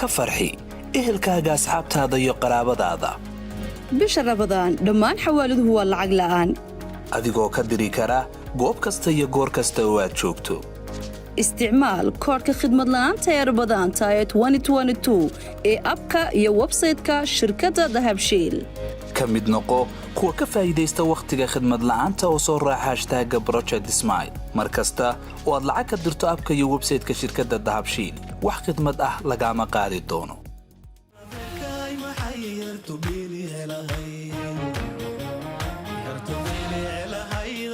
Ka farxi ehelkaaga, asxaabtaada iyo qaraabadaada. Bisha Rabadaan dhammaan xawaaladuhu waa lacag la'aan. Adigoo ka diri kara goob kasta iyo goor kasta oo aad joogto. Isticmaal koodhka khidmad la'aanta ee Rabadaanta ee ee app-ka iyo website-ka shirkadda Dahabshiil. Ka mid noqo kuwa ka faa'iidaysta wakhtiga khidmad la'aanta oo soo raaca hashtagga Project Smile. Mar kasta oo aad lacag ka dirto app-ka iyo website-ka shirkadda Dahabshiil, wax khidmad ah lagaama qaadi doono. Maxay yartu bilicelahayd,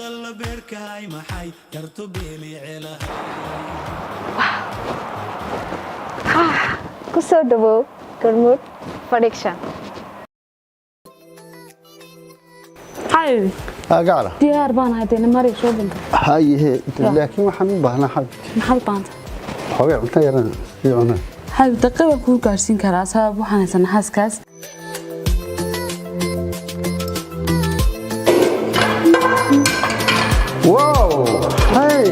alla beerkaay, maxay yartu bilicelahayd? Ku soo dhawow Garmuud Production. Xabibi. Gacala. Diyaar baan ahay dee, mari shopping-ka. Hayehe, laakiin waxaan u baahnaa, xabibti, Maxaad u baahanta? Xoogay cunto yaran sii cunaa. Xabib, daqiiq baan kuu gaarsiin karaa, sabab waxaan haysanaa xaaskaas. Wow, hey,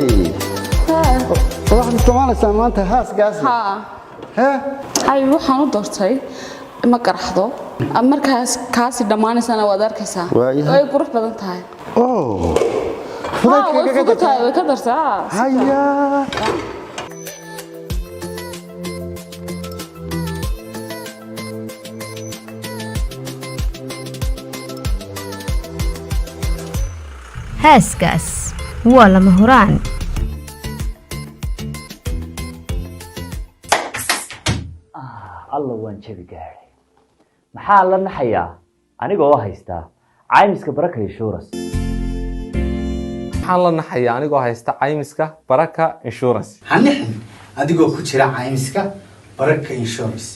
waxaad isticmaalaysaa maanta Haas Gas? Haa. He? Xabib, waxaan u doortay ma qaraxdo, markaas kaasi dhammaanaysana waad arkaysaa. Waayahay. Way qurux badan tahay. Oh. Haa, way fudud tahay, way ka dartaa. Haya. Haas Gas waa lama huraan. Alla, waan jabi gaadhay. Maxaa la naxayaa aniga oo haystaa caymiska Baraka Insurance? Maxaan la naxayaa anigoo haysta caymiska Baraka Insurance? Hanixin adigoo ku jira caymiska Baraka Insurance.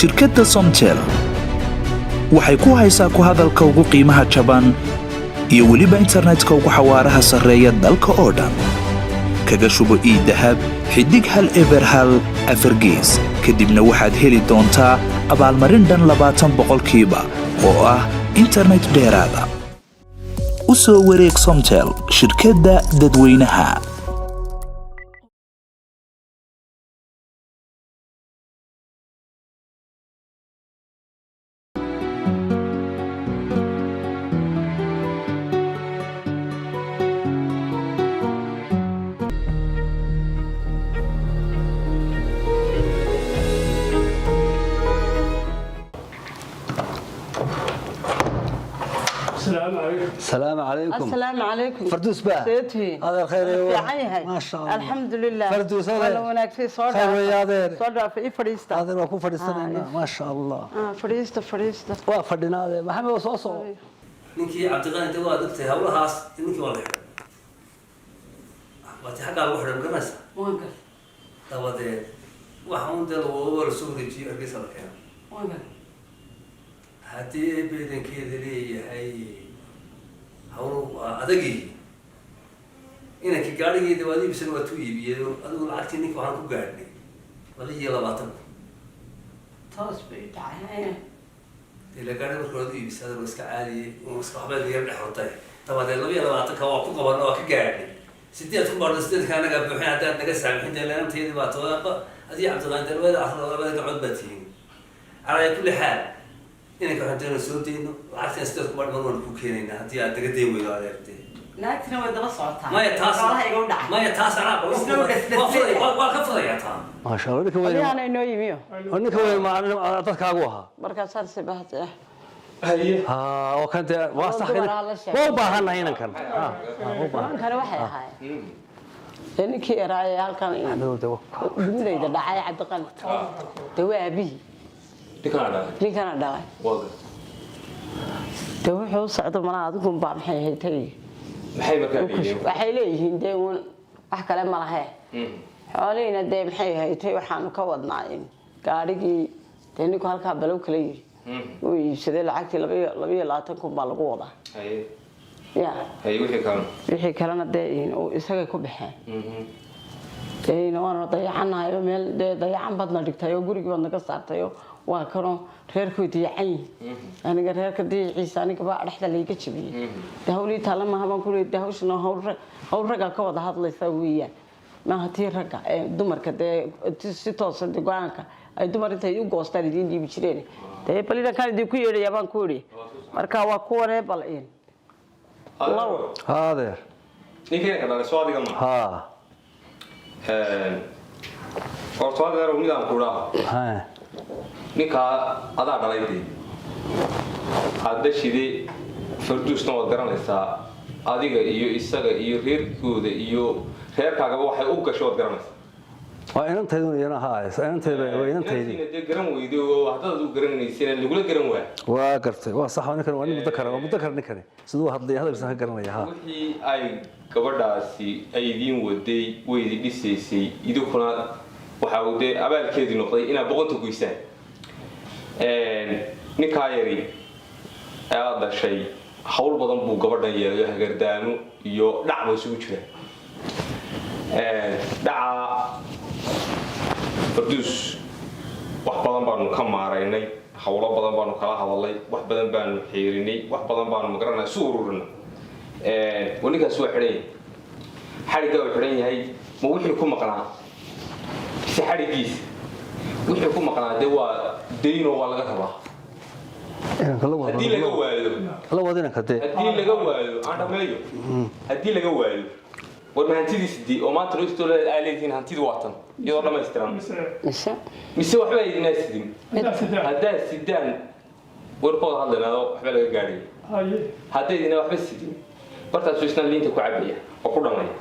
Shirkadda Somtel waxay ku haysaa ku hadalka ugu qiimaha jaban iyo weliba internetka ugu xawaaraha sarreeya dalka oo dhan. Kaga shubo eDahab *101 4 gees, kadibna waxaad heli doontaa abaalmarin dhan 20% oo ah internet dheeraada. U soo wareeg Somtel, shirkadda dadweynaha. السلام عليكم. السلام عليكم. فردوس baa. Seetihiin? Adeer, khayr iyo Fiican yahay. ما شاء الله. Alxamdulilah. Farduus, adeer. Waa la wanaagsan, soo Khayr weeye, adeer. Soo dhaafa, ii fadhiista. Adeer, waa ku fadhiisanaynaa, ما شاء الله. Ah, fadhiista, fadhiista. Waa fadhinaa, adeer. Maxamed, waa soo soco. Ninkii Cabdiqani de waa degtay hawlahaas. Ninkii waa la xidhay, waa ti xaggaa lagu xidhay, magaranaysa? Dabadeed waxa un dee lagu la soo wareejiyo, Hargeysa la keeno. Haddii ay beedankeeda leeyahay, hawlu waa adagii. Inankii gaadhigeeda waad iibsan, waa tu iibiyey. Adigu lacagtii ninka waxaan ku gaadhnay 22,000. Toos bay dhacay. Dee la gaadhi marka hore iibisay, adigu iska caadiyey un iska waxba yar dhex hortay. Dabadeed 22-ka waa ku qabanno, waa ka gaadhnay 8,000 baadho. Sideedka anagaa buuxin haddaad naga saamixin. Dee leenantayadii baa toba adiga Cabdiqaadir, dee labada carruur labada gacmood baa tihiin. Calaa kulli xaal, inanka waxaan doonaa soo deyno lacagtan 8,000 baa dhiman, waan ku keenaynaa haddii aad naga dayn weydo, adeertee. Naagtina way daba socotaa. Maya, taas Xoolaha iga u dhacay. Maya, taas anaa Isna u dhasdhasay. waa ka fudaya taa. ما شاء الله, ninka weyn. Adigaana inoo yimiyo. Ninka weyn ma dadkaagu ahaa? Markaasaan sibahat ah. Ha, oo kan dee waa sax. Dumar ha la sheegay. Waa u baahannahay inankan. Ha, waa u baahan. Nimankani waxay ahaayeen dee ninkii eraayay halkan dumidayda dhacay, Cabdiqani, dee waa aabihii ninkana dhalay. Dee wuxuu u socdo malaha adigunbaa maxay ahayd tagay. Maxay markaa leeyihiin? Waxay leeyihiin dee uun wax kale ma lahe, xoolihiina dee maxay ahayd, waxaanu ka wadnaa in gaadhigii dee ninku halkaa balow kala yiri uu iibsaday, lacagtii 22,000 baa lagu wadaa. Haye. Ya. Haye, wixii kalena? Wixii kalena dee isagay ku baxeen. Waanu dayacanahay oo meel dee dayacan baadna dhigtay oo gurigii baad naga saartay oo waa kanoo reerku way dayacan yihiin. Aniga reerka dayaciisa aniga baa dhexda layga jabiyey. Dee hawlii taalla maaha baan ku leeyahay. Dee hawshana hawl ragga ka wada hadlaysa weeyaan, maaha tii ragga ee dumarka. Dee si toosa dee go-aanka ay dumar intay u goostaan idiin dhiibi jireen. Dee bal inankaan idinku yeedhaya baan ku idhi, marka waa kuwanee bal in Haa adeer. Ninka dhalay soo adiga ma? Haa. Horta adeer, midaan ku dhaho, ninkaa adaa dhalay, dee aad dhashide Farduusna waad garanaysaa. Adiga iyo isaga iyo reerkooda iyo reerkaagaba waxay u gasho waad garanaysaa. Waa inantaydun iyana, haa, inantayda waa inantaydii. Inantiina dee garan weyday oo haddaad u garanaysana lagula garan waaya. Waa gartay, waa sax. Ninkan waa nin muddo kale, waa muddo kale ninkani. Siduu u hadlay hadalkiisa ka garanaya, haa. Wixii ay gabadhaasi ay idiin waday way idin dhisaysay, idinkuna waxa uu dee abaalkeedii noqday inaad boqonta goysaan. Ninkaa yari ee aad dhashay hawl badan buu gabadhan yeelayo, hagardaamo iyo dhac ba isugu jiraan. Dhaca Farduus wax badan baanu ka maaraynay, hawlo badan baanu kala hadalnay, wax badan baanu xiirinay, wax badan baanu magaranay isu ururinay. Waa ninkaas waa xidhan yahay, xadhiggaa uu xidhan yahay. Ma wixii ku maqnaa mise xadhiggiisa wixii ku maqnaa? Dee waa daynoo waa laga rabaa. Inanka la wado. Haddii laga waayo. La wado inanka dee. Haddii laga waayo aan dhameeyo. Haddii laga waayo, war ma hantidiisi dii oo maanta loo istoo aa leedihiin hantidii waa tan iyadoo dhammaystiran, mise waxba idinaa sidin? Haddaad sidaan warkooda hadlaynaado waxba laga gaadhaya. Hadday idina waxba sidin, bartaasuu isna liinta ku cabaya oo ku dhamaya,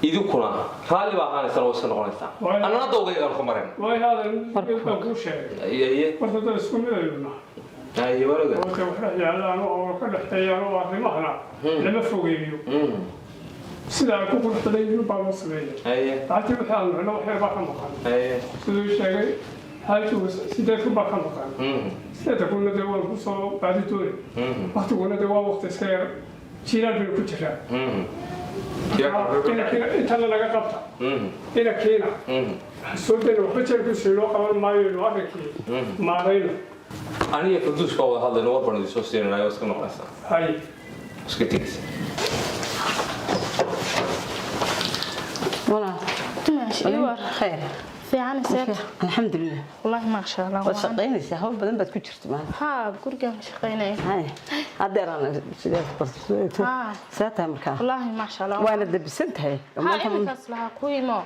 idinkuna raalli baa ahaanaysaan oo iska noqonaysaa, annana dawgaygaan ku maren. Way haadan baan kuu sheegay. Horta dad isku mid aynu nahay. Aye, waan ogaa. Horta wax dhex yaallaan oo ka dhexeeyaan oo arrimahana lama fogeeyo. Sida ay ku qurux badan yihiin baa loo sameeya. Lacagtii wixii aanu helno wax yar baa ka maqan. Siduu sheegay xaajigu, 8,000 baa ka maqan. 8,000-na dee waan ku soo baadi dooni. Waqtiguna dee waa waqti iska yar, jiilaal baynu ku jiraa. Intana laga qabta ina kiina soo dayna, waxba jeelkiisu inoo qaban maayo, inu arrinkii maarayno. Aniga Farduus baa wada hadlayno, war baan idin soo siinanaya oo iska noqonaysaa. Hay. Iska tegaysa. Walaal. Khayr. Fiican seet. Alxamdulilah. Wallaahi maasha Allah. Waad shaqaynaysaa, hawl badan baad ku jirta maanta. Haa, gurigaan ka shaqaynaya. Hay, haddeeraan sideed barto. Haa. See tahay markaa? Wallaahi maasha Allah. Waana dabisan tahay. Haa, iminkaas lahaa ku imo.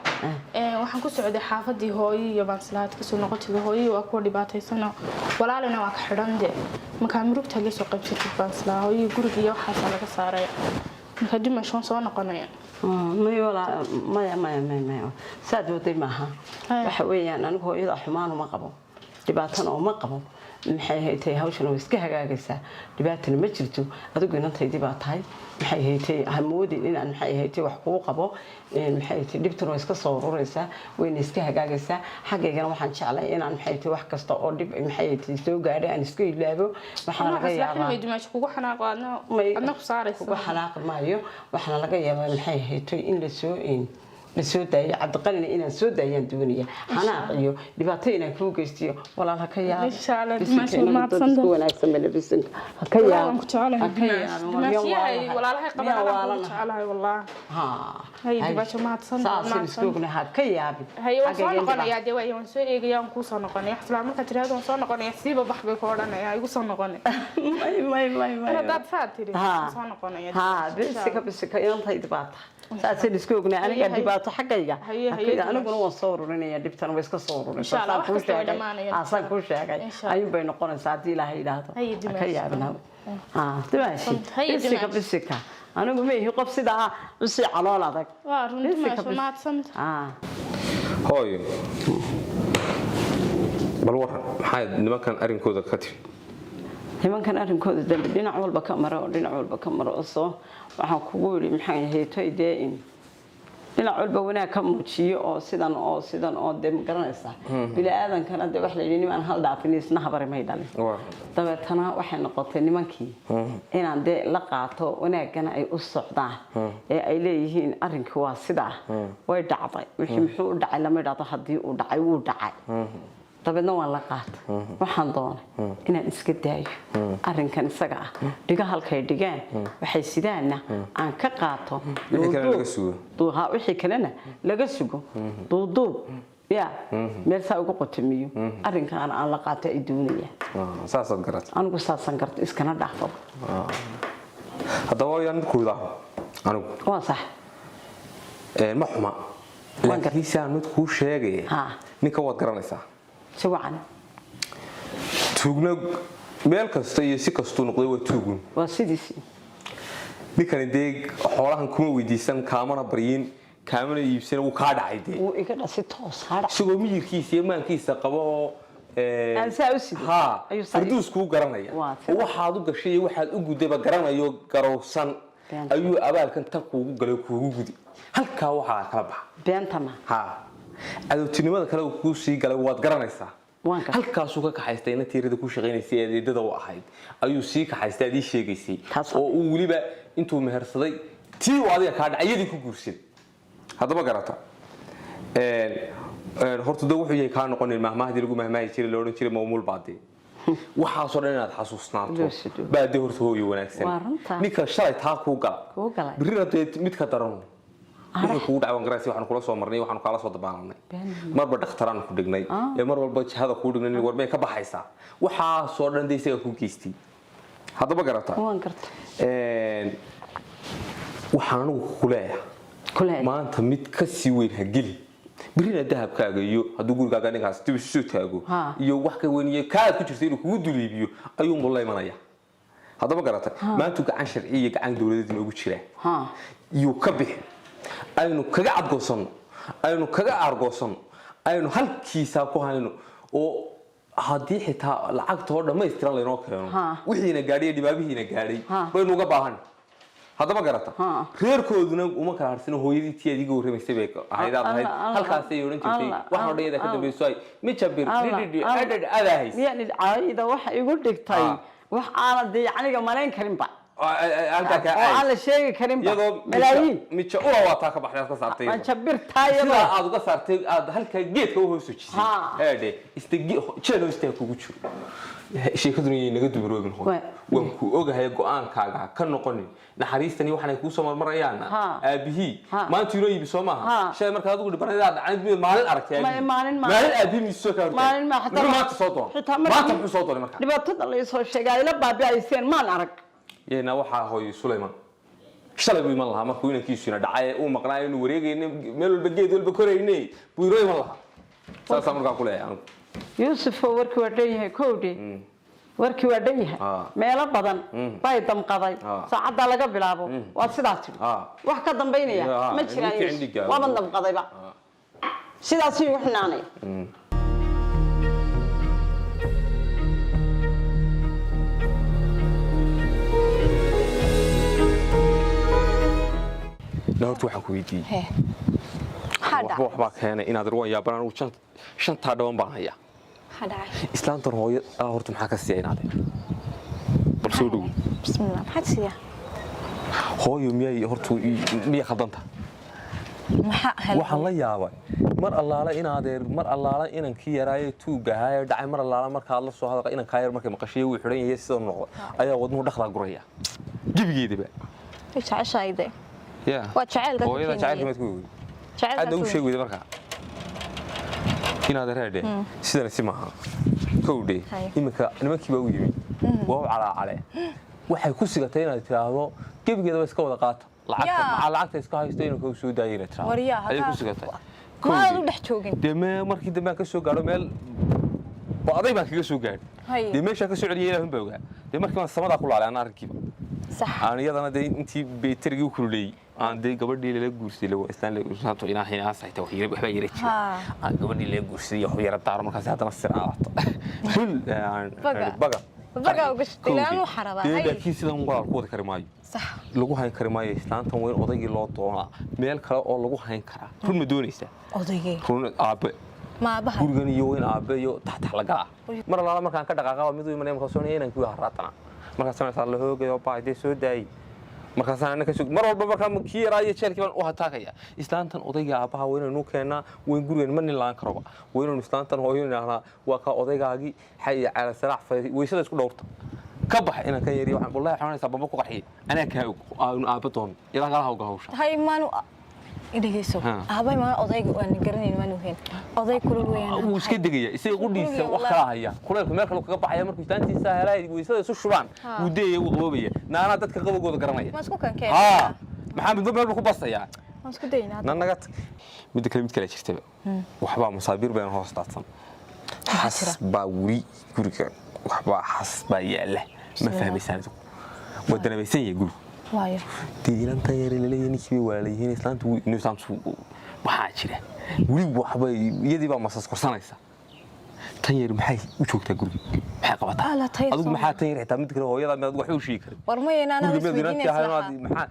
Waxaan ku socday xaafadii hooyo iyo baan islahaad kasoo noqotay. Hooyo waa kuwa dhibaataysanoo, walaalina waa ka xidhan de. Markaa murugta la soo qaybsatid baan islahaa hooyo guriga iyo waxaasaa laga saaray. Markaa dimash waan soo noqonaya. May walaa, maya maya maya maya, saad waday maaha. Waxa weeyaan, anigu hooyada xumaan uma qabo, dhibaatana uma qabo. Maxay haytay, hawshan way iska hagaagaysaa, dhibaatana ma jirto. Adigu inantaydii baa tahay. Maxay haytay, ha moodin inaan maxay haytay wax kuu qabo. Maxay haytay, dhibtuna way iska soo ururaysaa, wayna iska hagaagaysaa. Xaggaygana waxaan jeclay inaan maxay haytay wax kasta oo dhib maxay haytay soo gaadhay aan iska ilaabo. Waxaana laga yaabaa Dimash kugu xanaaqo, adna ku saaraysa. Kugu xanaaqi maayo. Waxaana laga yaabaa maxay haytay in la soo daayo Cabdiqanina, inaan soo daayaan doonaya. Xanaaq iyo dhibaato inaan kuu geystiyo, walaal, ha ka yaabo. Insha Allah. Bisinka, Dimash, waa inagu dad mahadsantahay. isku wanaagsan bana, bisinka ha ka Walaal, yaabo. waan ku jecelahay Ha ka Dimash. yaabo. Dimaashyahay walaalahay qabaan Miyaan anaa kugu waalanahay? jecelahay wallahi. Haa. Hay, Dimash, mahadsan. Saasaan isku ognahay, ha ka yaabin. Haye, waan soo Xaggayga noqonayaa dee, waay waan soo eegaya, waan kuu soo noqonaya. Isla markaa tiraahdo waan soo noqonaya, siiba bax bay ku odhanaya, igu soo noqonay. May may may may. Mar haddaad saa tiri, Haa. waan soo noqonaya. Haa, bisika bisika, inantayda baa tahay, saasaan isku ognahay aniga. Haye. Dhibaato xaggayga Haye, ha haye, ka- aniguna waan soo ururinaya, dhibtana way iska soo ururinaysaa. Insha Allah, Saan wax kuu kasta way sheegay. dhammaanayaan. Haa, saan kuu sheegay Insha Allah. ayuun bay noqonaysaa haddii Ilaahay yidhaahdo. Haye, Ha ka Dimash. yaabin. Haa Dimaashi. Haye, Bisika Dimash. bisika, anigu ma ihi qof sidaa usii calool adag. Waa run. Bisika, Dimash, waa mahadsanta. Haa. Hooyo, bal waran, maxaa nimankan arrinkooda ka tiri? Nimankan arrinkooda dambe dhinac walba ka mara oo dhinac walba ka mara oo soo waxaan kugu yidhi maxay haytoy dee in Dhinac walba wanaag ka muujiyo oo sidan oo sidan oo dee ma garanaysaa. Bini-aadankana dee waxa la yidhi, nimaan hal dhaafin isna habari may dhalin. Dabeetana waxay noqotay nimankii inaan dee la qaato, wanaagana ay u socdaan ee ay leeyihiin arrinkii waa sidaa. Way dhacday wixii, muxuu u dhacay lama idhaahdo, haddii uu dhacay wuu dhacay. Dabeedna waan la qaatay. Waxaan doonay inaan iska daayo arrinkan isaga ah, dhigo halkay dhigeen, waxay sidaanna aan ka qaato. Wixii kalena laga sugo. Wixii kalena laga sugo, duuduub ya meel saa ugu qotamiyo, arrinkan aan la qaato ay doonayaan. Saasaad garat. Anigu saasaan garto, iskana dhaafaba. Haddaba yaan mid kuudaa anigu. Waa sax. Ma xuma, laakiin si aan mid kuu sheegaya, ninka waad garanaysaa. Si wacan. Tuugna meel kasta iyo si kastuu noqday waa tuugun. Waa sidiisii. Ninkani dee xoolahan kuma weydiisan, kaamana baryin, kaamana iibsan, wuu kaa dhacay dee. Wuu iga dha si toos hadhac. Isagoo miyirkiisa iyo maankiisa qabo oo Aan saa u sido. Ha Ayuu saa farduus kuu garanaya Waa oo waxaad u gashay iyo waxaad u gudayba garanayo, garowsan ayuu abaalkan tan kuugu galay, kuugu gudi. Halkaa waxaa kala baxa. Beenta ma. Ha, cadowtinimada kale uu kuu sii galay waad garanaysaa. Halkaasuu ka kaxaystay ina tiirada ku shaqaynaysay ee adeedada u ahayd ayuu sii kaxaystay, aad ii sheegaysay, oo uu weliba intuu mehersaday tii uu adiga kaa dhacay iyadii ku guursaday. Haddaba garata. Horta de wuxuu yahay kaa noqonin mahmaahdii lagu mahmaahi jiray, la odhan jiray mawmuul baadee. Waxaasoo dhan inaad xasuusnaato baa dee horta hooyo wanaagsan. Waa runta. Ninka shalay taa kuu gala, Kuu galay. Birrina dee mid ka daran wixii kugu dhacay waan garanaysa, waxaanu kula soo marnay, waxaanu kaala soo dabaalanay, marba dhakhtaraan ku dhignay ee mar walba jihada kuu dhignay, war may ka baxaysaa, waxaasoo dhan dee isaga ku geystay. Haddaba garata. Waan garta. Waxaan anigu ku leeyahay maanta mid ka sii weyn ha geli. Birrina dahabkaaga iyo hadduu gurigaaga ninkaas dib isu soo taago iyo wax ka weyn iyo kaad ku jirta inuu kugu duliibiyo ayuunbuu la imanaya. Haddaba garata, maantu gacan sharci iyo gacan dowladeed inoogu jiraa yuu ka bixi, aynu kaga cadgoosanno, aynu kaga aargoosanno, aynu halkiisaa ku hayno, oo haddii xitaa lacagta oo dhammaystiran laynoo keeno, wixiina gaadhay iyo dhibaabihiina gaadhay baynu uga baahan. Haddaba garata, reerkooduna uma kala harsino. Hooyadii tii adiga warramaysay bay ahayd, aad ahayd halkaasay odhan jirtay, waxaan oo dhan iyadaa ka dambayso, ay mijabir dhidhidhi adhadh adaa hays. Miyaan idcaayida waxa igu dhigtay wax aanad dee aniga malayn karinba Halkaa kaa oo aan la sheegi karinba. Iyadoo malaayiin mija ula waa taa ka baxday, aad ka saartay iyadoo. Majabirtaa iyadoo. Sidaa aad uga saartay, aad halkaa geedka u hoos hojisay eedhe ista jeel hoostaa kugu jiro. Sheekaduna yay naga dumaroobin hooy, waan ku ogahay, go-aankaaga ha ka noqonin. Naxariistani waxaanay kuu soo marmarayaana aabihii maanta inoo iibi soo maaha. Shalay markaad adigu dhibanayd aad dhacnayd, miyaad maalin aragtay aabihii? Maalin ma- Maalin aabihii miyuu soo kaa hortaagay? Maalin ma Muxuu maanta soo doonay? Xitaa Maanta muxuu soo doonay markaa? Dhibaatada la isoo sheegay ay la baabi'ayseen maan arag. Yeena waxaa hooyo Sulayman shalay buu iman lahaa markuu inankiisuna dhacay, uu maqnaa inuu wareegayne, meel walba geed walba korayne buu inoo iman lahaa. Saasaa markaa ku leeyahay anigu. Yuusufoo, warkii waa dhan yahay kowdhe, warkii waa dhan yahay. Meelo badan bay damqaday. Saacaddaa laga bilaabo waa sidaas tidhi, wax ka dambaynaya ma jiraan. Ninkii Yuusuf. cindhiga. Waaban damqadayba, sidaasuu igu xinaanaya. Na horta waxaan ku weydiiyey, Maxaa waxba waxbaa keenay inaad ruwan yaaban. Anigu shantaa dhaban baan hayaa. Maxaa dhacay? Islaantan hooyo horta maxaa ka siiya inaade bal soo dhow. Bismillah, maxaad siiyaa? Hooyo miyay horta miyay khaldanta? Maxaa helay? Waxaan la yaabay mar allaala inaadeer, mar allaala inankii yaraaye tuugga ahaa ee dhacay, mar allaala markaad la soo hadalqa inankaa yar markay maqashay wuu xidhan yahay sida noqda ayaa wadnuhu dhaqdaa guraya gebigeedaba. Way jeceshahay. Ya. Waa jacaylka ka Hooyada keenaya. jacaylka maad ku weyday? Jacaylka Aadna ugu ka sheegi weyday markaa inaad reedhe sidana si maaha kowdhe. Hay. Iminka nimankii baa u yimi, waa u calaacale, waxay ku sigatay inaad tiraahdo gebigeedaba iska wada qaata lacagta. Yaa. Maxaa lacagta iska haysto inanka u soo daayay inaad tiraahdo Waryaa, ayay ku sigatay. Maad u dhex joogin. Dee me markii dambe aan ka soo gaadho meel oo aday baan kaga soo gaadhay. Dee meeshaan ka soo celiyay ilaahun baa ogaa. Dee markii baan samadaa ku laalay aan arrinkiiba Sax. Aan iyadana dee intii baytarigii u kululeeyey aan dee gabadhii lala guursaday la islaan la guursato inaa inaa sayta wax yara waxbaa yara jira aan gabadhii lala guursaday wax yara daaro markaas haddana sir aadato hul aan Baga. Baga. Bagaa uga shitay, ilaa waxaan rabaa. Dee Hay. laakiin sidan walaal ku wadi kari maayo. Sax. Lagu hayn kari maayo islaantan, weyn odaygii loo doonaa meel kale oo lagu hayn karaa. Run ma doonaysaa? Odaygii? Run aabe. Ma aabaha? Gurigan iyo weyn aabe iyo taxtax la galaa. Mar alaala markaan ka dhaqaaqa mid u imanaya, markaasoo inankii waa haraatana, markaasaan saa la hoogayo baa dee soo daayay, markaasaan anaka sug mar walba markaa kii yaraa iyo jeelkii baan u hataakaya. Islaantan odayga aabbaha waa inaynu keennaa. Weyn gurigan ma nin laan karoba, waa inaynu islaantan hooyo idhaahnaa waa kaa odaygaagii xay iyo caalasaraac weysada isku dhowrta ka bax inaan kan yariyo. Waxaan wallahi xanuunaysaa bamba ku qarxiye anaa kaa og aanu aabba doono ilaa kala hawga hawsha. Hay, maanu dhegeyso. Ha. Aabay maanu odayga waan garanayn, maanu heen oday kulul weeyaan. Wuu iska degaya isaga qudhiisa, wax kala haya kulaylku meel kale kaga baxaya markuu islaantiisa helay weysada isu shubaan. Ha. Wuu deeyay, wuu qaboobaya, naanaa dadka qabowgooda garanaya. Ma isku kankeen? Haa, maxaa midba meel buu ku basayaa. Waan isku daynaa. Na naga tag. Midda kale, mid kale jirtaba, waxbaa masaabiir bayna hoos daadsan, xas baa weli guriga, waxbaa xas baa yaalla. Ma fahmaysaan adigu? Waa danabaysan yahay gurigu. Waayo. Dee inantan yare laleeyahay ninkii bay walaalayihiin islaantu inuu islaantu waxaa jira weli waxbay iyadii baa masas korsanaysa. Tan yar maxay u joogtaa guriga? Maxay qabataa? Ala, tayar adigu soo maxaa tan yar xitaa mid kale hooyadaa miyaad waxba u sheegi karin? War maya, naanaa Guriga miyaad inantii ahayn oo isweydiinaysa. Maxaa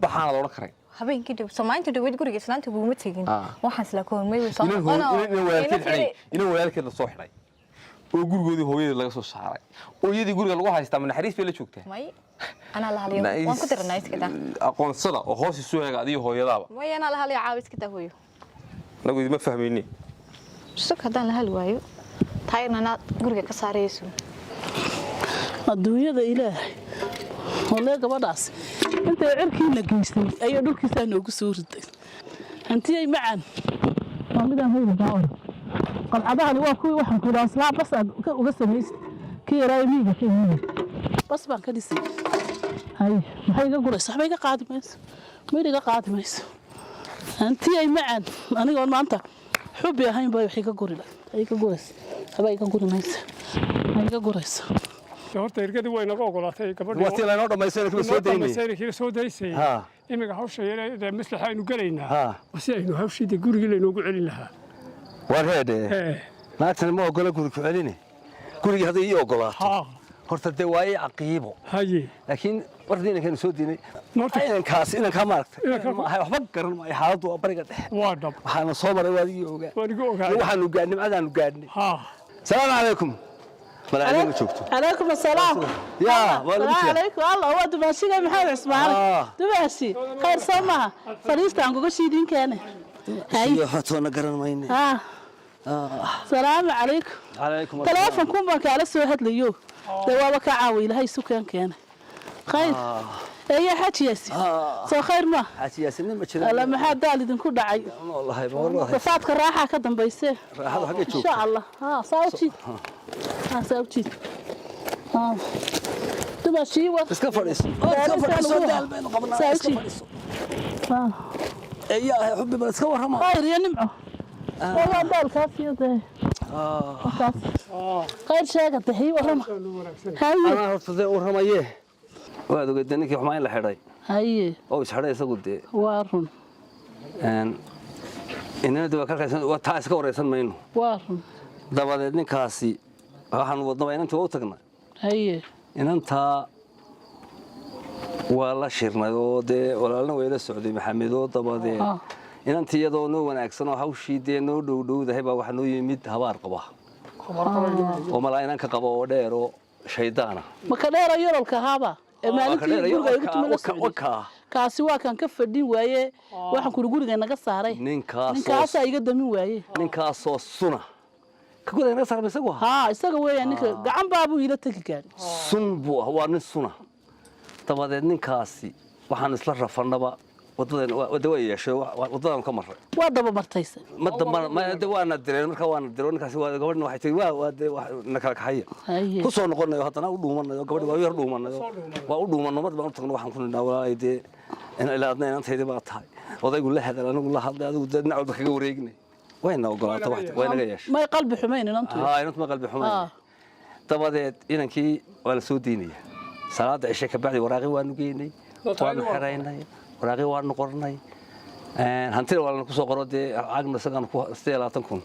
baxaana la odhan karay? Habeenkii dhow, samaynta dhaweyd, guriga islaanta kuguma tegin. Ah. Waxaan isla koormay way soo inan noqonoo. inan walaalkeed xidhay, inan walaalkeed la soo xidhay oo gurigoodii hooyadeed laga soo saaray oo iyadii guriga lagu haystaa, ma naxariis bay la joogtaa? May, anaa la hadlayo, waan ku diranaa iska daa. Aqoonsada oo hoos isu eega adiyo hooyadaaba. May, anaa la hadlayo, caawa iska daa hooyo. Anagu idima fahmayne. Sug, haddaan la hali waayo taayirna anaa guriga ka saarayso. Adduunyada ilaahay walee, gabadhaas intay cirkiina geystay ayay dhulkiisaa noogu soo riday. Hantiyey macaan waa midaan hayni gaawar. Qalcadahani waa kuwii waxaan ku dhahaa islaa bas aad uga samaysid kii yaraayo miyiga ka imid bas baan ka dhisay. Hay, maxay iga guraysa? Waxba iga qaadi mayso, meel iga qaadi mayso. Hantiyey macaan, anigoon maanta xubbi ahayn bay wax iga guri lahayd. Iga guraysa, waxba iga guri mayso, ma iga gurayso. Horta ergadii way naga ogolaatay gabadhii. Waa tii laynoo dhammaystay, inay kala soo daynayay. Inoo dhammaystay, inay kala soo daysay. Ha. Imiga hawsha yare dee maslaxa aynu gelaynaa Ha. waa si aynu hawshii dee gurigii laynoogu celin lahaa. War heedhe, naagtani ma ogola guri ku celine. Gurigii hadday ii ogolaato horta dee waa ii caqiibo. Haye. Laakiin warta inankaynu soo diinay, inankaas inankaa maaragtay ma ahay, waxba garan maayo. Xaaladdu waa bariga dhexe. Waa dhab. Waxaana soo maray waa adigii ogaa. Waanigu ogaa. Waxaanu gaadhnay nimcadaanu gaadhnay. Salaamu calaykum. Malaa'igna ma joogto? Calaykum asalaam. Yaa, waa lagu salaamu jiraa. Calaykum. Allah, waa dumaashiga Maxamed Cismaan. Dumaashi khayr soo maaha? Fadhiistaan gogoshii idiin keene. Hay. Iyo hotoona garan mayne. Ah, salaamu calaykum. Calaykum asalaam. Taleefonkuun baan kaala soo hadlayo, dee waaba ka caawa ilaahay isu keen keenay. Khayr eeya, xaaji Yaasi, soo khayr ma? Xaaji Yaasin ma jira. Alla, maxaa daal idinku dhacay? Wallahi ma wallahi. Rafaadka raaxaa ka dambayse. Raaxadu xaggay Insha joogtaa? Allah. Ha, saa u jiid, ha, saa u jiid. Ha, dumaashii wa Iska fadhiiso. Oo, iska fadhiiso, daal baynu qabnaa, Saa u iska jiid. fadhiiso. Ha. Eeyaa, xubbi, bal iska warrama. Khayr iyo nimco. Waa daalkaas iyo dee markaas khayr sheega dee, ii warrama. Haye. Anaa horta dee warramaye. Waad ogeed ninkii xumaa in la xidhay. Haye. Oo is xidhay isagu dee. Waa run. Inana dee waa kalkaysan, waa taa iska waraysan mayno. Waa run. Dabadeed ninkaasi waxaanu wadnaba inantii waa u tagnay. Haye. Inantaa waa la shirnay oo dee walaalna way la socday Maxamedoo. Dabadeed inantii iyadoo noo wanaagsan oo hawshii dee noo dhowdhowdahay baa waxaa noo yimid habaar qaba oo malaa inanka qaba oo dheer oo shaydaana. Ma ka dheera yorolka ahaaba ee maalintii guriga igu timi la socday? Kaasi waa kan ka fadhin waaye, waxaan kuri guriga naga saaray. Ninkaasoo ninkaasaa iga damin waaye. Ninkaasoo suna ka guda naga saarma isagu ahaa. Haa, isaga weeyaan ninka gacan baabuu iila tegi gaari. Sun buu ah, waa nin suna. Dabadeed ninkaasi waxaan isla rafannaba waddadan wadda way yeeshay, waddadaanu ka marray. Waa daba martayse. Ma dambana ma de waana direen, marka waana diro ninkaasi waa gabadhna waxay tiri waa de na kala kaxaya. Haye. Ku soo noqonayo, haddana u dhuumanayo gabadhi, waa u yar dhuumanayo, waa u dhuumano. Mar baan u tagno, waxaan ku nidhaa walaalay dee in ilaa adna inantaydi baa tahay, odaygu la hadal, anigu la hadlay, adigu dee dhinac walba kaga wareegnay, wayna ogolaata, way naga yeeshay. May qalbi xumayn inantu. Haa, inantu ma qalbi xumayn. Dabadeed inankii waa la soo deynaya salaada cishe ka bacdi. Waraaqi waanu geynay, waanu xiraynay waraaqi, waanu qornay. Hantida waa lana kusoo qoro dee, lacagna isagaanu ku 28,000,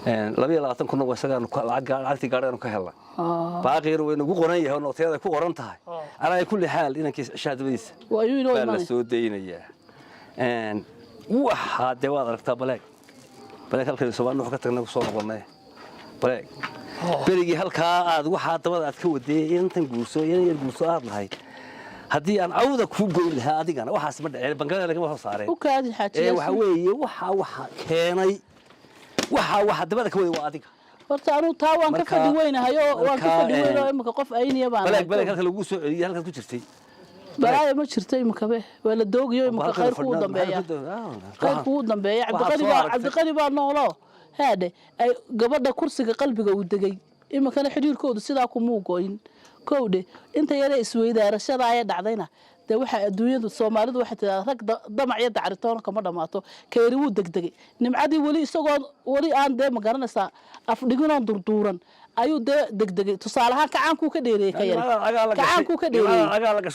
22,000-na waa isagaanu lacagtii gaadhigaanu ka helnay. Baaqir way nagu qoran yahay oo nootayada ku qoran tahay. Alaa kulli xaal inankii shahaadadiisa Waa ayuu inoo baa la imanaya. soo daynayaa. Waxaa dee waad aragtaa baleeg baleeg halkan Soomaali wax ka tagnay ku soo noqonnay baleeg berigii halkaa aad waxaa dabada aad ka wadeeyay intan guurso inan yar guurso aad lahayd haddii aan cawda kuu goyn lahaa adigana waxaas ma dhaceen, bangada lagama soo saareen. U kaadi xaaji Ee Yaasiin. Waxa weeye waxa keenay waxa dabada ka waday waa adiga. Horta anuu taa waan ka fadhi weynahay oo waan ka fadhi weynoo imika qof ayniya baan Baleeg ahay. Baleeg halka lagu soo celiyay halkaad ku jirtay. Balaayo ma jirto imika be, waa la doogayo imika. Halkan Khayrku u fadhinaa, dambeeya, maxaa khayrku u dambeeya. Waxaad Cabdiqani soo baa aragtay. Cabdiqani baa nooloo haadhe ay gabadha kursiga qalbiga uu degay, iminkana xidhiirkoodu sidaa kumuu goyn kowdhe. Inta yaree isweydaarashada ee dhacdayna dee waxaa adduunyadu Soomaalidu waxay tidhahdaa rag damac iyo dacritoona kama dhammaato. Keeri wuu degdegay nimcadii weli isagoo weli aan dee ma garanaysaa afdhiginoon durduuran ayuu dee degdegay. Tusaale ahaan kacaankuu ka dheereeyey ka yari kacaankuu ka dheereeyey,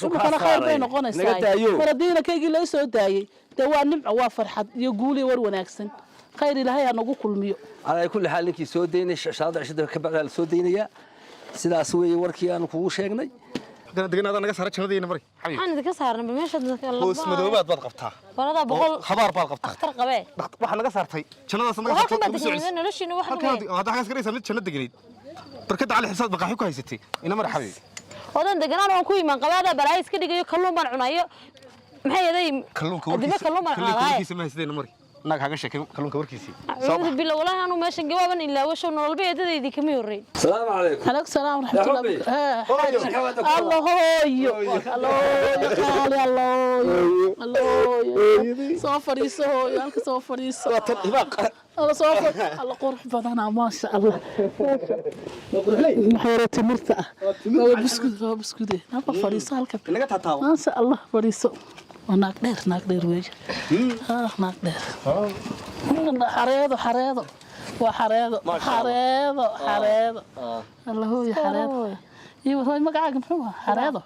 iminkana khayr bay noqonaysaa. Mar haddiina kaygii loo soo daayey dee waa nimco, waa farxad iyo guul iyo war wanaagsan. Khayr Ilaahay ha nagu kulmiyo. Calaa kulli xaal ninkii soo daynay shahaadada cishada ka bacdaa la soo daynayaa. Sidaas weeye warkii aanu kugu sheegnay. Deganaada naga saara jannadiina mari. Waxaan idinka saarnay meesha. Hoos madoobaad baad qabtaa. Waladaa boqol. Habaar baad qabtaa. Akhtar qabee. Waxaa naga saartay jannadaas naga Halkan saartay. baad degnayd noloshiina wax. Halkan hadda waxaad garaysaa mid janno degnayd barkada Cali Xisaad baqaaxi ku haysatay ina mara xabiib. Wadan deganaan waan ku imaan qabaadaa balaayo iska dhigayo, kalluun baan cunayo, maxay yaday. Kalluunka adime warkiisa kalluun baan kalluunka cunaadahay. Warkiisa ma haysatay ina mari naga kaga sheekay kalluunka warkiisii. Acuudu billah, walaahi anuu meeshan gabaaban ilaawasho nololba eedadaydii kama horreyn. Salaamu calaykum. Aleykum salaam waraxmatullahi. Hooyo. Allah hooyo, hooyo qaali, allooyo allooyo, soo fadhiiso hooyo, halka soo fadhiiso. Alla soo fadhi, alla qurux badanaa, maasha Allah. Maxay timirta ah waa buskud, waa buskude. Halka fadhiiso, halka maasha Allah fadhiiso. Waa naag dheer, naag dheer weeye. Ah, naag dheer. Xareedo, xareedo, waa xareedo, xareedo, xareedo. Alla hooyo, xareedo iyo hooy. Magacaaga muxuu ahaa? Xareedo,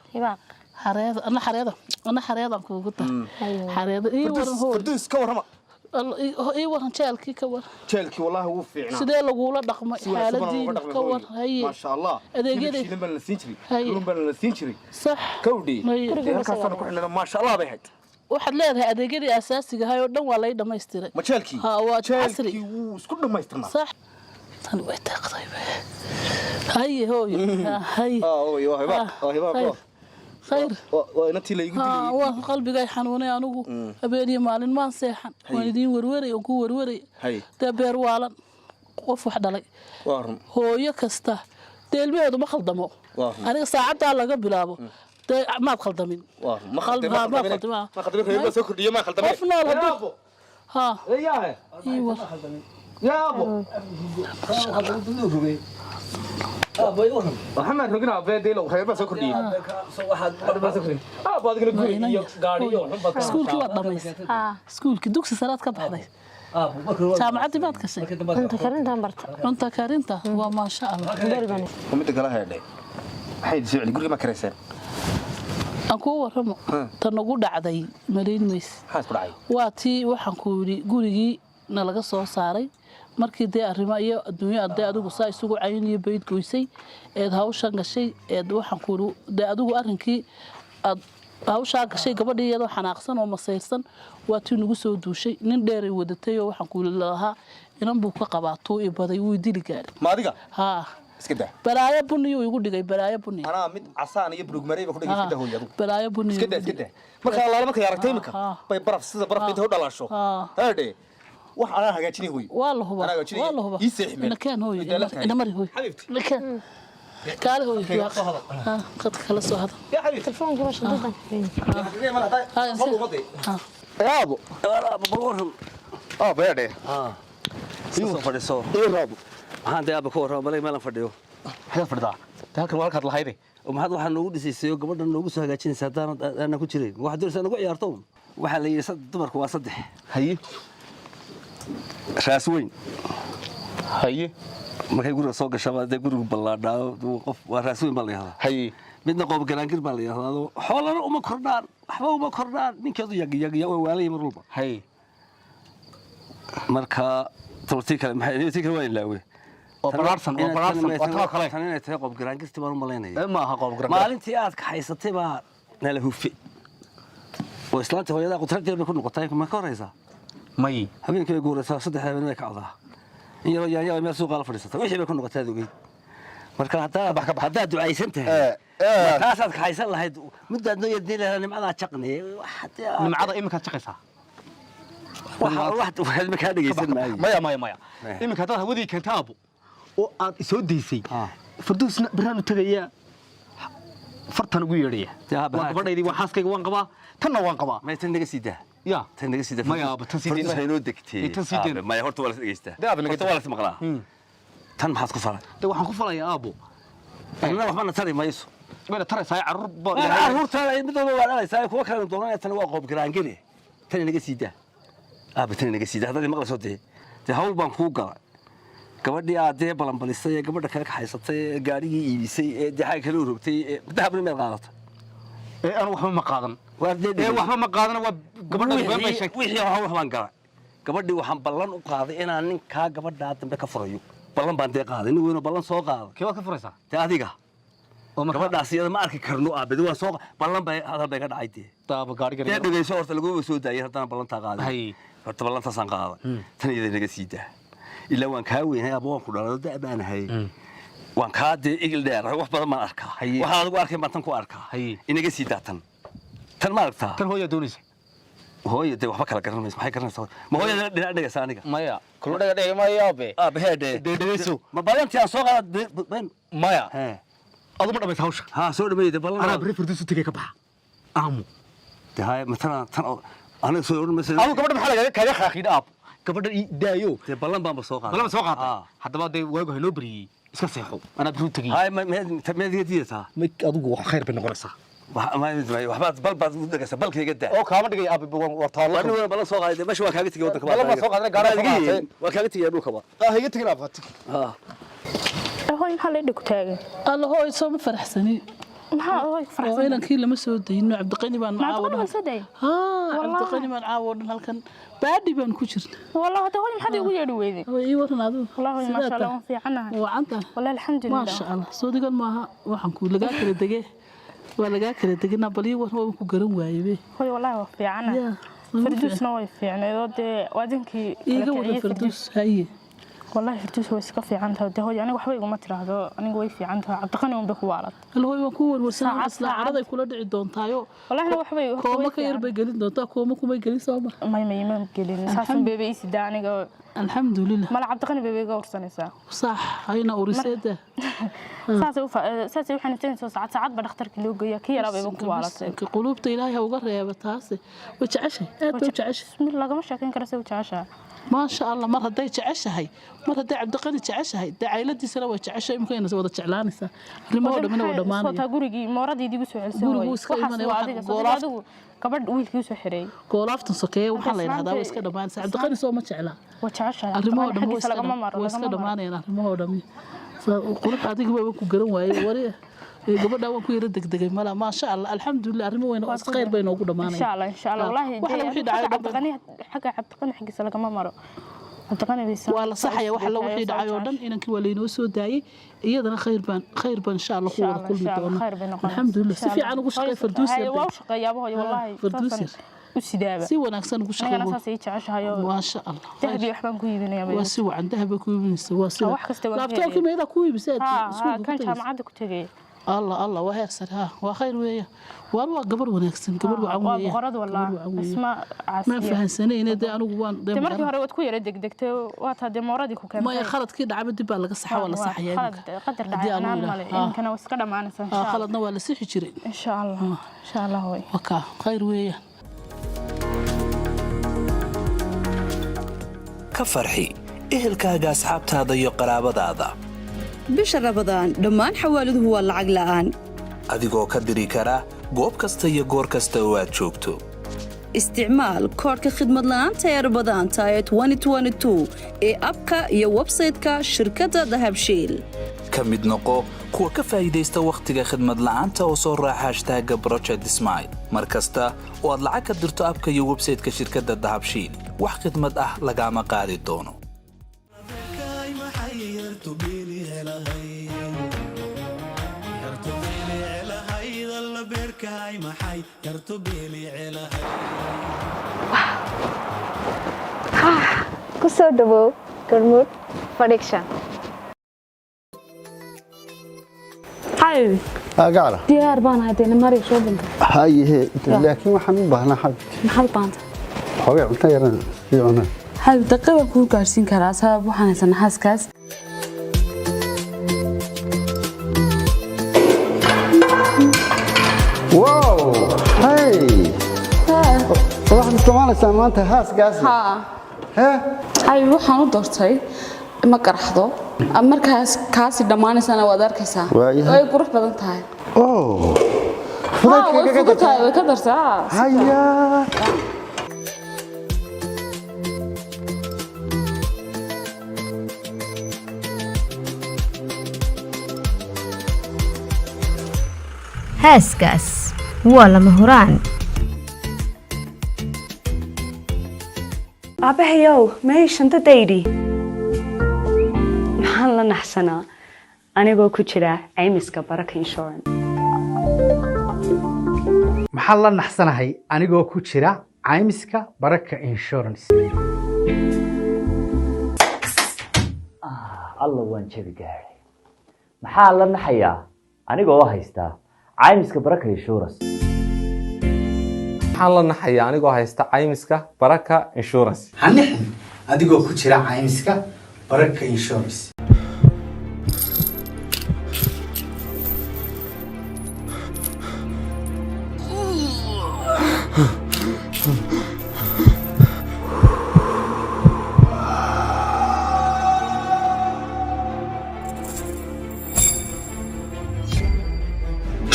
xareedo. Ana xareedo, ana xareedaan kuugu dar xareedo. Ii waran hooy. Farduus, ka warrama. Ii waran jeelkii, ka waran. Jeelkii wallaahi wuu fiicnaa. Sidee lagula dhaqmay? Si wanaagsan baa looga Xaaladiina dhaqmay ka war. hooyo. Haye. Maasha Allah. Adeegyada- Hilib shiilan baa la siin jiray. Haye. Kalluun baa la siin jiray. Sax. Kawdhi. Haye. Dee halkaasaanu ku xidhnaa, maasha Allah bay ahayd. Waxaad leedahay adeegyadii asaasiga ahay oo dhan waa lay dhammaystiray. Ma jeelkii? Ha, waa casri. Jeelkii wuu isku dhammaystirnaa. Sax, tani way taaqday. Haye hooyo. Haye. Hooyo, waa hibaaq, waa hibaaq. Khayr. Khayr. Waa inantii la igu Ha, dilay. waa qalbigay xanuunay anigu. Habeen iyo maalin maan seexan, waan idiin werweray oon ku werweray. Haye. Dee beer waalan qof wax dhalay. Waa run. Hooyo kasta dee ilmaheedu ma khaldamo. Waa run. Aniga saacaddaa laga bilaabo dee maad khaldamin. Waa run. Ma Khal- khaldamay, ha, ma ma khaldamay. khaldamay. Ma khaldamay, reer baa soo kordhiyey, ma khaldamay. Qof nool hadduu ha ii war. Yaabo. Waxaan rogin aabbe dee reer baa soo kordhiyey. Aabbo adigana guri iyo gaari iyo waxun baa. Iskuulkii waad dhamaysay, iskuulkii dugsi saraad ka baxday, jaamacaddii baad gashay. Cunto karintaan barta. Cunto karinta waa maasha Allah. Midda kala heedhay. Maxay soo celi guriga ma karayseen? Aan kuu warramo ta nagu dhacday malayn mayse. Maxaa isku dhacay? Waa tii waxaan ku yidhi gurigii nalaga soo saaray markii dee arrimo iyo adduunyo dee adigu saa isugu cayn iyo bayd goysay eed hawshan gashay eed waxaan ku yidhi dee adigu arrinkii aad hawshaa gashay, gabadhii iyadoo xanaaqsan oo masayrsan waa tii nagu soo duushay. Nin dheeray wadatay oo waxaan ku yidhi lahaa inan buu ka qabaa tuu i baday wuu i dili gaadhay. Ma adiga? Haa. Iska daa. Balaayo buniyuu igu dhigay, balaayo buni. Anaa mid casaan iyo bulug maray ba ku dhigay, iska daa hooyo adigu. Balaayo buni. Iska daa, iska daa. Marka allaala markay aragtay imika bay baraf sida barafka intay u dhalaasho. Heedhe. Wax anaa hagaajinay hooyo. Waa la hubaa. Anaa hagaajinay. Waa la hubaa. Ii seexi meel. Ina keen hooyo. Way daalan tahay. Ina mari hooyo. Ina keen. Kaale hooyo. Ha, qadka kala soo hadal. Telefoonka waa shandadan. Yaabo. Aabo, bal waran. Aabo heedhe. Soo fadhiiso. Maxaan dee aaba ka warrama baleeg meelan fadhiyo. Maxaad fadhidaa? Halkan waa halkaad lahayde. Maxaad waxaa noogu dhisaysay oo gabadhan noogu soo hagaajinaysa haddaan aanan ku jirin? Waxaad doonaysaa nagu ciyaarto? Waxaa la yidhi dumarku waa saddex. Haye. Raas weyn. Haye. Markay guriga soo gashaa dee gurigu ballaadhaa qof waa raas weyn baa la yidhahdaa. Haye. Midna qoob garaangir baa la yidhahdaa, xoolana uma kordhaan, waxba uma kordhaan, ninkeedu yag yag yag waa waalaya mar walba. Haye. Marka tabartii kale maxay tii kale waa ilaawe. Oo balaarsan, oo balaarsan, waa tan oo kale. Tan inay tahay qoob garaangirti baan u malaynaya. Ma aha qoob garaangir. Maalintii aad kaxaysatay baa nala hufe oo islaanta hooyadaa qudradeed bay ku noqotay. Ma ka horaysaa? May. Habeenkii bay guuraysaa, 3 habeen way kacdaa, in yaroo yaanya meel suuqaa la fadhiisata, wixii bay ku noqotay aad ogeyd. Marka haddaad ducaysan tahay, markaasaad kaxaysan lahayd middaad noo yardin lahayd nimcadaa jaqne. Nimcada iminkaad jaqaysaa. Wax kaa dhegaysan maayo. Maya, maya, maya, iminka haddaad hawadii keenta aabo oo aad isoo daysay, Farduusna baraanu tegayaa, fartan ugu yeedhaya. Waa gabadhaydii, waa xaaskayga, waan qabaa, tanna waan qabaa. May, tan naga sii daa. Ya. Tan naga sii daa. Maya aabo, tan sii Farduus haynoo degtee. Tan sii deen. Maya, horta waa la is dhegeystaa. Dee aabo, naga Horta waa la is maqlaa. Tan maxaad ku falay? De waxaan ku falayaa aabo, Anna waxba na tari mayso. Wayna taraysaa, carruur ba. Carruurtaada mid walba waa dhalaysaa, kuwa kalena doonanaya. Tan waa qoob garaangeli, tan inaga sii daa aaba, tan inaga sii daa. Haddaad maqlayso, dee hawl baan kuu galay. Gabadhii aad dee balanbalisay ee gabadha kale kaxaysatay ee gaarigii iibisay ee dee xagga kale u rogtay ee dahabna meel qaadatay. Ee anu waxba ma qaadan. Ee waxba ma qaadan, waa gabadha been bay sheegtay. Wixii wax baan galay. Gabadhii waxaan ballan u qaaday inaan ninkaa gabadhaa dambe ka furayo. Ballan baan dee qaaday, nin weynoo ballan soo qaaday. Kee baad ka furaysaa? Dee adiga gabadhaas iyada ma arki karno aabedi. Waan soo ballan bay, hadal bay ka dhacay dee. Daaba gaariga. Dee dhegeyso, horta laguma soo daayay, haddana ballantaa qaaday. Horta ballantaasaan qaaday, tan iyada naga sii daa. Ilaa waan kaa weynay aba, waan ku dhalay, da' baan ahay, waan kaa dee igil dheer, wax badan baan arkaa. Waxaan adigu arkayn baan tan ku arkaa. Inaga sii daa tan. Tan ma aragtaa? Tan hooyaa doonaysa. Hooyo dee waxba kala garan mayso. Maxay garanaysaa? Ma hooyada dhinac dhigaysa aniga? Maya, kula dhaga dhigi maayo aabe. Aabe heedhe. Dee dhegeyso. Ma ballantii aan soo qaada been? Maya, adu ma dhamaysa hawsha? Ha soo dhameeyay dee ballan. Anaa berri Farduus u tegay, ka baxa aamu. Dee haya, matana tan oo aniga soo odhan mayso. Adu gabadha maxaa lagaga kaaga khaaqiidha aabo? Gabadha ii daayo. Dee ballan baanba soo qaaday. Ballan soo qaatay. Haddaba dee waagu haynoo beriyey, iska seexo, anaa berri u tegay. Haya, miyaad iga diidataa? Adigu wax khayr bay noqonaysaa. Waxbaad bal baad u dhigaysaa, balkayga daa. Oo kaama dhigay aabe, war taalo. Waa nin weyn, ballan soo qaaday. Meesha waa kaaga tegay waddanka. Ballan baa soo qaaday, gaari soo qaadatay. Waa kaaga tegaya dhulkaba. Ah, iga tegin aabo. Hooy, maxaa la dhig taagan? Alla hooy, soo ma faraxsani? Maxaa hooy faraxsan? Oo inankii lama soo dayno, Cabdiqani baan caawo dhan. Soo day? Haa, Cabdiqani baan caawo dhan halkan baadhi baan ku jirna. Wallahi hada hooy, maxaad igu yeedhi weyday? Way ii waran adigu. Wallahi ma sha Allah, waan fiicanahay. Wacanta. Wallahi alxamdulillah. Ma sha Allah. Soo digan maaha, waxaan ku lagaa kala degay. Waa lagaa kala degina, bal ii waran, waan ku garan waayay be. Hooy wallahi waa fiicanahay. Farduusna way fiicnayd oo dee waadinkii. Iiga waran Farduus, haye. Wallahi Farduus way iska fiican tahay dee hooy, aniga waxba iguma tiraahdo, aniga way fiican tahay. Cabdiqani un bay ku waalad. Hooy, waan ku warwarsan, isla caraday kula dhici doontaayo. Wallahi waxbay kooma ka yar bay gelin doontaa, kooma kumay gelin soo ma? May, ma gelin, saasun beebe ii sidaa aniga. Alxamdulillah. Mala Cabdiqani beebe iga warsanaysaa. Sax, hayna uriseeda. Saasay u xaniibsanaysaa, saacad saacad ba dhakhtarkii loo geeyaa, kii yaraa bayba ku waalatay. Quluubta Ilaahay ha uga reeba taasi. Way jeceshahay, aad bay u jeceshahay. Lagama sheekeyn karo say u jeceshahay. Maasha Allah, mar hadday jeceshahay, mar hadday Cabdiqani jeceshahay, dee cayladiisana way jeceshahay, imikayna wada jeclaanaysaa. Arrimahoo dhamina waa dhammaanaya. Sootaa gurigii mooradiidii igu soo celisay. Gurigu iska imanaya, adigu gabadh wiilkii usoo xireeyey. Goolaaftan sokeeye waxaa la yidhahdaa way iska dhammaanaysaa. Cabdiqani soo ma jeclaa? Waa jeceshahay. Arrimahoo dhan way iska dhammaanayaan, arrimahoo dhami. Qurux adiga waa ku garan waayey wari gabadha, waan ku yara degdegay mala. Maasha Allah, alxamdulillah, arrimo weyn oo khayr bay noogu dhamaanayaan. Insha Allah, insha Allah. Wallahi waxa wixii dhacay Cabdiqani, xagga Cabdiqani xaggiisa lagama maro. Cabdiqani bay waa la saxaya wax alla wixii dhacay oo dhan. Inankii waa laynoo soo daayay, iyadana khayr baan, khayr baan insha Allah ku wada kulmi doona. Alxamdulillah, si fiican ugu shaqeey Farduus yar. Waa u shaqeeyaaba hooyo, wallahi. Farduus yar u sidaaba si wanaagsan ugu shaqeeyo. Anigana saas ay jeceshahay. Maasha Allah. Dahabi wax baan ku iibinayaa. Waa si wacan, dahab ku iibinaysa, waa si wax kasta waan. Laabtoobkii meeda ku iibisay? Kan jaamacadda ku tegay. Allah Allah, waa heer sare. Ha, waa khayr weeye, waar waa gabar wanaagsan, gabar wacan Waa weeye. Boqorad wallahi, isma Ma fahansanayna dee, anigu waan dee markii hore waad ku yara degdegtay, waa taa dee mooradii ku keentay. Maya, khaladkii dhacaba dib baa laga saxa, waa la saxayaa. Qadar dhacay anaan male, iminkana waa iska dhamaanaysaa insha Allah. Khaladna waa la sixi jiray. Insha Allah, insha Allah way. Waa kaa khayr weeyaan. Ka farxi ehelkaaga, asxaabtaada iyo qaraabadaada. Bisha Rabadaan dhammaan xawaaladuhu waa lacag la'aan. Adigoo ka diri kara goob kasta iyo goor kasta oo aad joogto. Isticmaal koodhka khidmad la'aanta ee Rabadaanta ee ee app-ka iyo website-ka shirkadda Dahabshiil. Ka mid noqo kuwa ka faa'idaysta wakhtiga khidmad la'aanta oo soo raaca hashtagga Project Smile. Mar kasta oo aad lacag ka dirto app-ka iyo website-ka shirkadda Dahabshiil, wax khidmad ah lagaama qaadi doono. Maxay yartu. beerkaay maxay yartu bilicelahay. Ku soo dhawow Garmuud Furniture. Xabibi. Gacala. Diyaar baan ahay dee, mari shopping. Hayehe, laakiin waxaan u baahnaa, xabibti. Maxaad u baahantay? Xoogay cunto yaran sii cunaa. Xabib, daqiiq baan kuu gaarsiin karaa, sabab waxaan haysanaa xaaskaas. Wow, hey, waxaad isticmaalaysaa maanta haaskaas? Haa. Xabib, waxaan u doortay ma qaraxdo, markaas kaasi dhammaanaysana waad arkaysaa. Waayahay. Way qurux badan tahay. Oh. Haa, way fudud tahay, way ka dartaa. Hayaa. Haaskaas waa lama huraan. Aabbahayow, may shantadaydii? Maxaan la naxsanaa anigoo ku jira caymiska Baraka Insurance? Maxaan la naxsanahay anigoo ku jira caymiska Baraka Insurance? Alla waan jabi gaadhay. Maxaa la naxayaa anigoo haysta caymiska Baraka Insurance? Maxaan la naxayaa anigoo haysta caymiska Baraka Insurance? Ha nixin adigoo ku jira caymiska Baraka Insurance.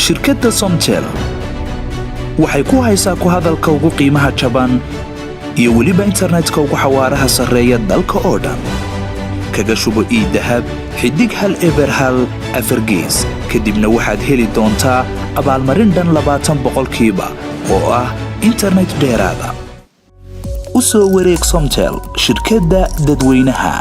Shirkadda Somtel waxay ku haysaa ku hadalka ugu qiimaha jaban iyo weliba internetka ugu xawaaraha sarreeya dalka oo dhan. Kaga shubo eDahab *101 4 gees, kadibna waxaad heli doontaa abaalmarin dhan 20% oo ah internet dheeraada. U soo wareeg Somtel, shirkadda dadweynaha.